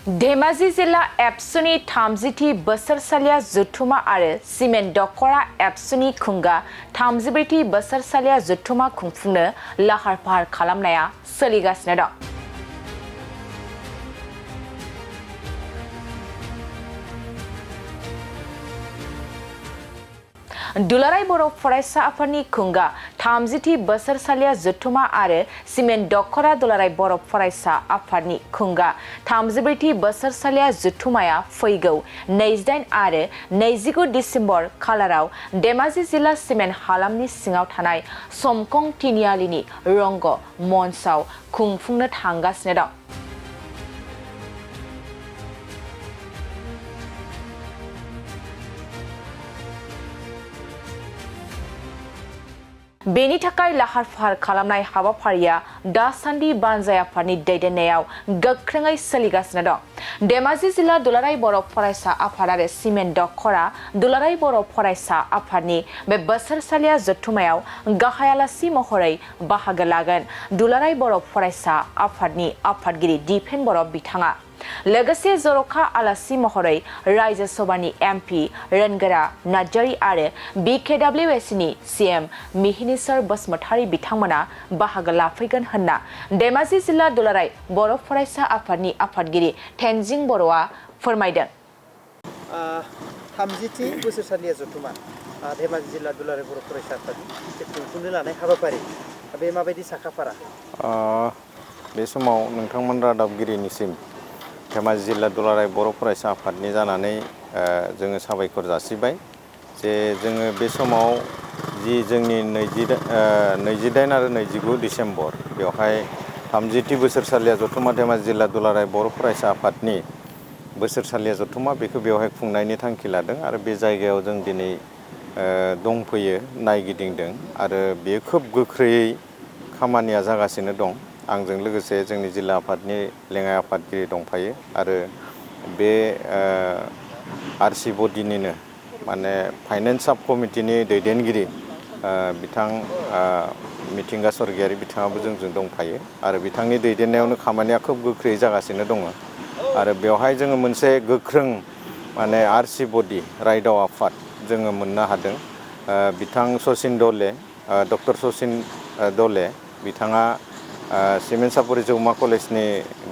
धेमाजि जिल्ला एबसुनि 30थि बोसोरसालिया जुथुमा आरो सिमेन्ट दख'र एबसुनि खुंगा 34थि बोसोरसालिया जुथुमा खुंफुंनो लाहार फाहार खालामनाया सोलिगासिनो दं। दुलाराय बर' फरायसा आफादनि खुंगा 30थि बोसोरसालिया जुथुमा आरो सिमेन्ट दख'र दुलाराय बर' फरायसा आफादनि खुंगा 34थि बोसोरसालिया जुथुमाया फैगौ 28 आरो 29 डिसेम्बर खालाराव धेमाजि जिल्ला सिमेन्ट हालामनि सिङाव थानाय समकं तिनिआलिनि रंग मन्चआव खुंफुंनो थांगासिनो दं। बेनि थाखाय लाहार फाहार खालामनाय हाबाफारिया दासान्दि बानजाय आफादनि दैदेननायाव गोख्रोङै सोलिगासिनो दं। धेमाजि जिल्ला दुलाराय बर' फरायसा आफाद आरो सिमेन्ट दख'र दुलाराय बर' फरायसा आफादनि बे बोसोरसालिया जुथुमायाव गाहाय आलासि महरै बाहागो लागोन दुलाराय बर' फरायसा आफादनि आफादगिरि दिपेन बर' बिथाङा। लोगोसे जर'खा आलासि महरै रायजो सभानि एमपि रोनगोरा नार्जारी आरो BKWSनि CM मिहिनीश्वर बसुमतारी बिथांमोना बाहागो लाफैगोन होनना धेमाजि जिल्ला दुलाराय बर' फरायसा आफादनि आफादगिरि तेनजिं बर'आ फोरमायदों। 30थि बोसोरसालिया जुथुमा धेमाजि जिल्ला दुलाराय बर' फरायसा आफादनि खुंफुंनो लानाय हाबाफारि बे माबायदि साखाफारा? बे समाव नोंथांमोन रादाबगिरिनिसिम धेमाजि जिल्ला दुलाराय बर' फरायसा आफादनि जानानै जोङो साबायखर जासिबाय जे जोङो बे समाव जि जोंनि 28 आरो 29 डिसेम्बर बेवहाय 30थि बोसोरसालिया जथुमा धेमाजि जिल्ला दुलाराय बर' फरायसा आफादनि बोसोरसालिया जथुमा बेखौ बेवहाय खुंनायनि थांखि लादों आरो बे जायगायाव जों दिनै दंफैयो नायगिदिंदों आरो बेयो खोब गोख्रैयै खामानिया जागासिनो दं। आंजों लोगोसे जोंनि जिल्ला आफादनि लेङाइ आफादगिरि दंफायो आरो बे RC बडिनिनो माने फाइनेन्स साब कमिटिनि दैदेनगिरि बिथां मिथिंगा सरगियारि बिथाङाबो जोंजों दंफायो आरो बिथांनि दैदेननायावनो खामानिया खोब गोख्रैयै जागासिनो दङ आरो बेवहाय जोङो मोनसे गोख्रों माने RC बडि रायदाव आफाद जोङो मोननो हादों। बिथां सचिन दले डक्टर सचिन दले बिथाङा सिमेन्ट सापरि जौमा कलेजनि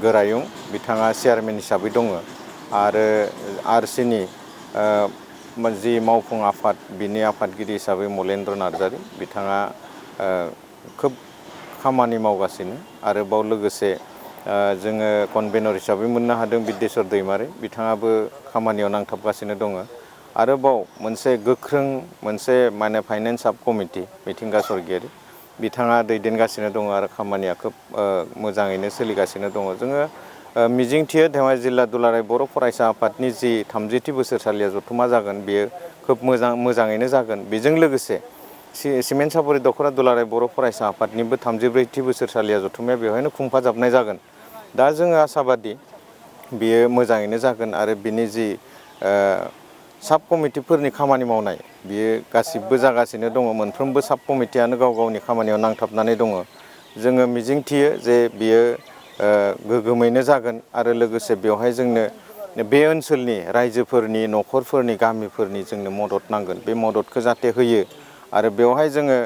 गोरायुं बिथाङा चेयारमेन हिसाबै दङ आरो RCनि जि मावफुं आफाद बिनि आफादगिरि हिसाबै मलेन्द्र नार्जारी बिथाङा खोब खामानि मावगासिनो आरो बाव लोगोसे जोङो कनभेनर हिसाबै मोननो हादों बिद्देश्वर दैमारी बिथाङाबो खामानियाव नांथाबगासिनो दङ आरोबाव मोनसे गोख्रों मोनसे माने फाइनेन्स साब कमिटि मिथिंगा सरगियारि बिथाङा दैदेनगासिनो दङ आरो खामानिया खोब मोजाङैनो सोलिगासिनो दङ। जोङो मिजिंथियो धेमाजि जिल्ला दुलाराय बर' फरायसा आफादनि जि 30थि बोसोरसालिया जथुमा जागोन बेयो खोब मोजाङैनो जागोन। बेजों लोगोसे सिमेन्ट सापरि दख'र दुलाराय बर' फरायसा आफादनिबो 34थि बोसोरसालिया जथुमाया बेवहायनो खुंफाजाबनाय जागोन। दा जोङो आसाबादि बेयो मोजाङैनो जागोन आरो बिनि जि साब कमिटिफोरनि खामानि मावनाय बियो गासिबो जागासिनो दङ। मोनफ्रोमबो साब कमिटियानो गाव गावनि खामानियाव नांथाबनानै दङ। जोङो मिजिंथियो जे बियो गोगोमैनो जागोन आरो लोगोसे बेवहाय जोंनो बे ओनसोलनि रायजोफोरनि न'खरफोरनि गामिफोरनि जोंनो मदद नांगोन बे मददखौ जाहाथे होयो आरो बेवहाय जोङो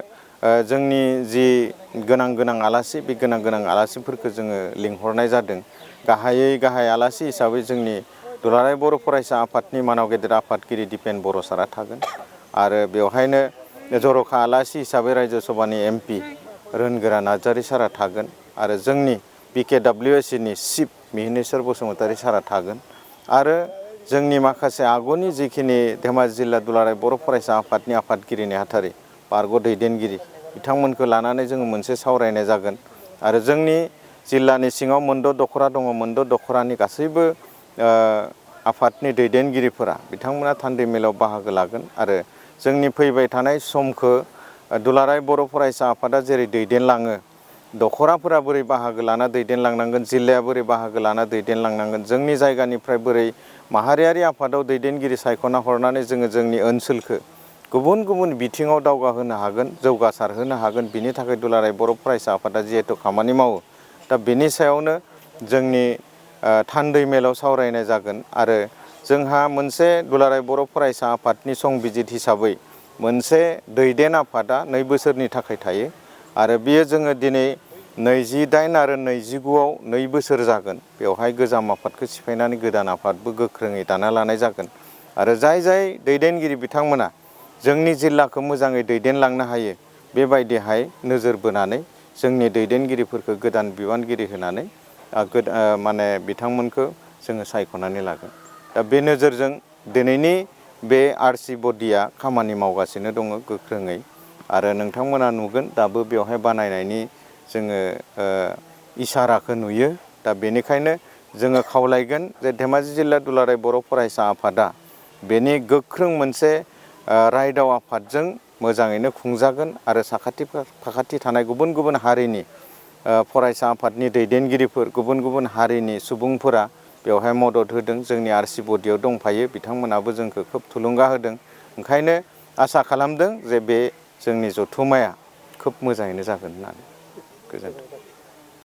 जोंनि जि गोनां आलासि बे गोनां आलासिफोरखौ जोङो लिंहरनाय जादों। गाहाय आलासि हिसाबै जोंनि दुलाराय बर' फरायसा आफादनि मानाव गेदेर आफादगिरि दिपेन बर' सारा थागोन आरो बेवहायनो जर'खा आलासि हिसाबै रायजो सभानि MP रोनगोरा नार्जारी सारा थागोन आरो जोंनि BKWSनि चिफ मिहिनीश्वर बसुमतारी सारा थागोन आरो जोंनि माखासे आगुनि जिखिनि धेमाजि जिल्ला दुलाराय बर' फरायसा आफादनि आफादगिरि नेहाथारि बारग' दैदेनगिरि बिथांमोनखौ लानानै जोङो मोनसे सावरायनाय जागोन आरो जोंनि जिल्लानि सिङाव मोनद' दख'रा दङ मोनद' दख'रानि गासैबो आफादनि दैदेनगिरिफोरा बिथांमोना थान्दै मेलाव बाहागो लागोन आरो जोंनि फैबाय थानाय समखौ दुलाराय बर' फरायसा आफादा जेरै दैदेनलाङो दख'राफोरा बोरै बाहागो लाना दैदेनलांनांगोन जिल्लाया बोरै बाहागो लाना दैदेनलांनांगोन जोंनि जायगानिफ्राय बोरै माहारियारि आफादाव दैदेनगिरि सायख'ना हरनानै जोङो जोंनि ओनसोलखौ गुबुन बिथिङाव दावगाहोनो हागोन जौगासारहोनो हागोन बिनि थाखाय दुलाराय बर' फरायसा आफादा जिहेतु खामानि मावो दा बेनि सायावनो जोंनि थान्दै मेलाव सावरायनाय जागोन आरो जोंहा मोनसे दुलाराय बर' फरायसा आफादनि संबिजित हिसाबै मोनसे दैदेन आफादा 2 बोसोरनि थाखाय थायो आरो बियो जोङो दिनै 28 आरो 29आव 2 बोसोर जागोन। बेवहाय गोजाम आफादखौ सिफायनानै गोदान आफादबो गोख्रोङै दाना लानाय जागोन आरो जाय दैदेनगिरि बिथांमोना जोंनि जिल्लाखौ मोजाङै दैदेनलांनो हायो बेबायदिहाय नोजोर बोनानै जोंनि दैदेनगिरिफोरखौ गोदान बिबानगिरि होनानै माने बिथांमोनखौ जोङो सायख'नानै लागोन। दा बे नोजोरजों दिनैनि बे RC बडिया खामानि मावगासिनो दङ गोख्रोङै आरो नोंथांमोना नुगोन दाबो बेवहाय बानायनायनि जोङो इसाराखौ नुयो। दा बेनिखायनो जोङो खावलायगोन जे धेमाजि जिल्ला दुलाराय बर' फरायसा आफादा बेनि गोख्रों मोनसे रायदाव आफादजों मोजाङैनो खुंजागोन आरो साखाथि फाखाथि थानाय गुबुन गुबुन हारिनि फरायसा आफादनि दैदेनगिरिफोर गुबुन गुबुन हारिनि सुबुंफोरा बेवहाय मदद होदों। जोंनि RC बडियाव दंफायो बिथांमोनाबो जोंखौ खोब थुलुंगा होदों। ओंखायनो आसा खालामदों जे बे जोंनि जथुम्माया खोब मोजाङैनो जागोन होननानै। गोजोन्थों।